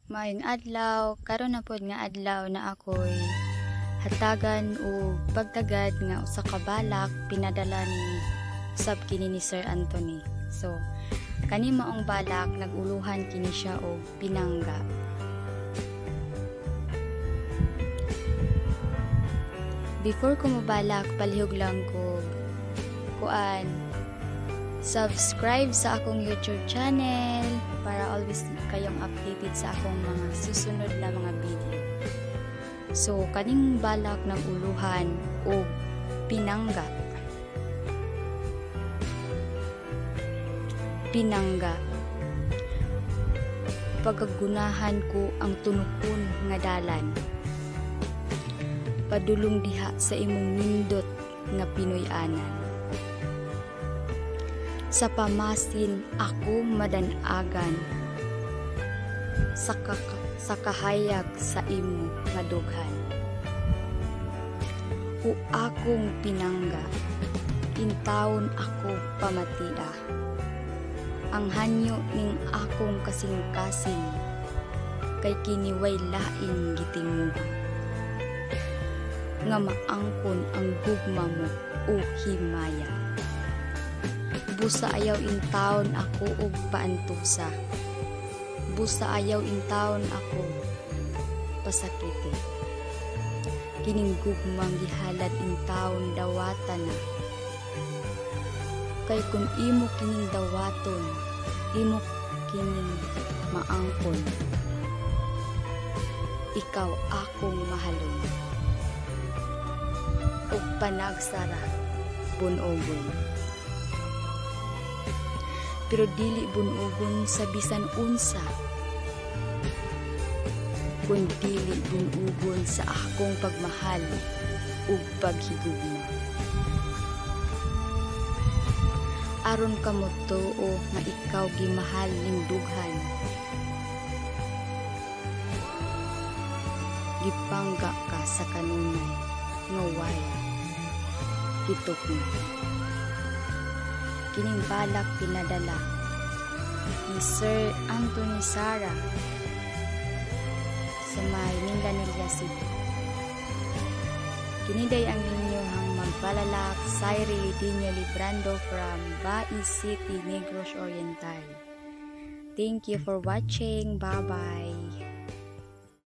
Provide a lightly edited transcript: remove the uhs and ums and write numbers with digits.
Maayong adlaw, karon na pod nga adlaw na ako'y hatagan og pagtagad nga usa ka balak pinadala ni usab kini ni Sir Anthony. So, kani maong balak nag-uluhan kini siya og pinangga. Before ko mobalak, palihog lang ko kuan subscribe sa akong YouTube channel para always kayong updated sa akong mga susunod na mga video. So, kaning balak ng uluhan o pinangga. Pinangga. Pagagunahan ko ang tunukon nga dalan. Padulong diha sa imong nindot nga Pinoy-anan. Sa pamasin ako madanagan sa kahayag sa imo nga dughan. O akong pinangga, intawon ako pamatia. Ang hanyo ning akong kasing-kasing, kay kini way laing gitinguha. Nga maangkon ang gugma mo o himaya. Busa ayaw intawon ako og paantusa. Busa ayaw intawon ako pasakiti. Kining gugmang gihalad intawon dawata na. Kay kun imo kining dawaton, imo kining maangkon. Ikaw akong mahalon. Og panagsara bunogon. Pero dili bunogon sa bisan unsa, kun dili bunogon sa akong pagmahal ug paghigugma. Aron ka motuo nga ikaw gimahal ning dughan, gipangga ka sa kanunay nga way gitukngan. Kining balak pinadala ni Sir Anthony Sara sa may Minglanilla City. Kiniday ang inyong magbalalak, Syrie Lidinia Librando from Bais City, Negros Oriental. Thank you for watching. Bye-bye.